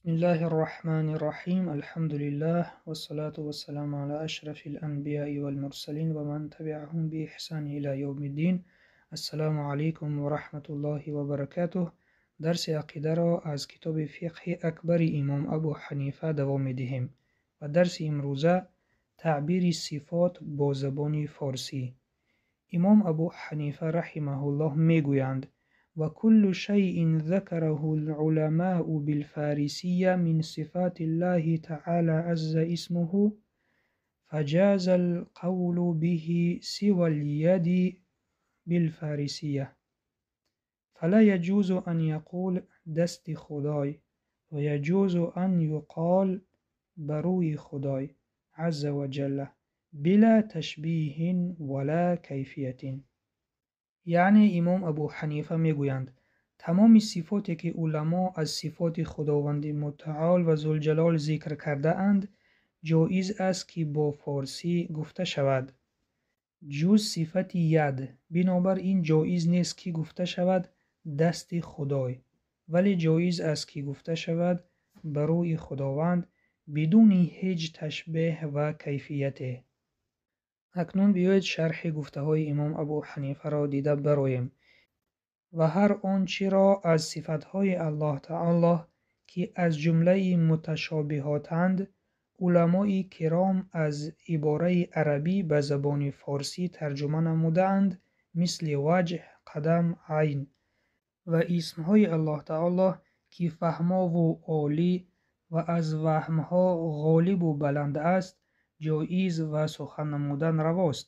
Бисмиллаҳир Роҳманир Роҳим. Алҳамдулиллаҳ вассалату вассаламу ала ашрафил анбияи вал мурсалин ва ман табиаҳум биихсани ила явмиддин. Ассалому алайкум ва раҳматуллоҳи ва баракатуҳ. Дарси ақидаро аз китоби Фиқҳи Акбари Имом Абу Ҳанифа давом медиҳем ва дарси имрӯза таъбири сифот бо забони форсӣ. Имом Абу Ҳанифа раҳимаҳуллоҳ мегӯянд: وكل شيء ذكره العلماء بالفارسية من صفات الله تعالى عز اسمه فجاز القول به سوى اليد بالفارسية، فلا يجوز أن يقول دست خدای ويجوز أن يقال بروی خدای عز وجل بلا تشبيه ولا كيفية. Яъне Имом Абу Ҳанифа мегӯянд: тамоми сифоте ки уламо аз сифоти Худованди Мутаол ва Зулҷалол зикр кардаанд, ҷоиз аст, ки бо форсӣ гуфта шавад, ҷуз сифати яд. Бинобар ин ҷоиз нест, ки гуфта шавад дасти Худой, вале ҷоиз аст, ки гуфта шавад ба рӯи Худованд бидуни ҳеҷ ташбеҳ ва кайфияте. Акнун биёед шарҳи гуфтаҳои Имом Абу Ҳанифаро дида бароем. Ва ҳар он чиро аз сифатҳои Аллоҳ Таоло, ки аз ҷумлаи муташобиҳотанд, уламои киром аз ибораи арабӣ ба забони форсӣ тарҷума намудаанд, мисли ваҷҳ, қадам, айн ва исмҳои Аллоҳ Таоло, ки фаҳмову олӣ ва аз ваҳмҳо ғолибу баланд аст, ҷоиз ва сухан намудан равост,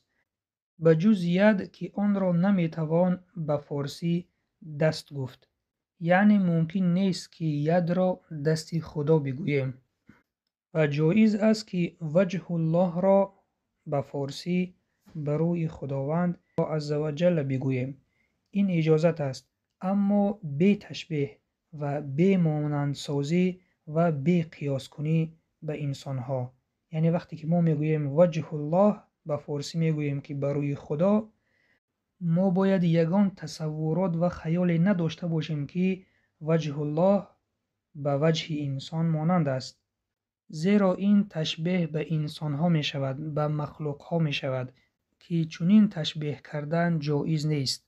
ба ҷуз яд, ки онро наметавон ба форсӣ даст гуфт. Яъне мумкин нест, ки ядро дасти Худо бигӯем. Ва ҷоиз аст, ки ваҷҳуллоҳро ба форсӣ ба рӯи Худованд азза ва ҷалла бигӯем. Ин иҷозат аст, аммо бе ташбеҳ ва бе монандсозӣ ва бе қиёскунӣ ба инсонҳо. Яъне вақте ки мо мегӯем ваҷҳуллоҳ, ба форсӣ мегӯем, ки ба рӯи Худо, мо бояд ягон тасаввурот ва хаёле надошта бошем, ки ваҷҳуллоҳ ба ваҷҳи инсон монанд аст. Зеро ин ташбеҳ ба инсонҳо мешавад, ба махлуқҳо мешавад, ки чунин ташбеҳ кардан ҷоиз нест.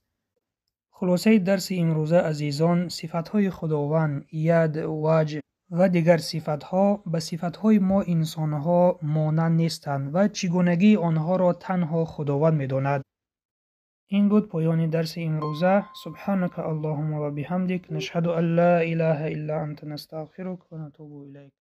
Хулосаи дарси имрӯза, азизон, сифатҳои Худованд, яд, ваҷҳ ва дигар сифатҳо ба сифатҳои мо инсонҳо монанд нестанд ва чигунагии онҳоро танҳо Худованд медонад. Ин буд поёни дарси имрӯза. Субҳанака Аллоҳумма ва биҳамдик, нашҳаду ан ла илаҳа илла анта, настағфирук ва натубу илайк.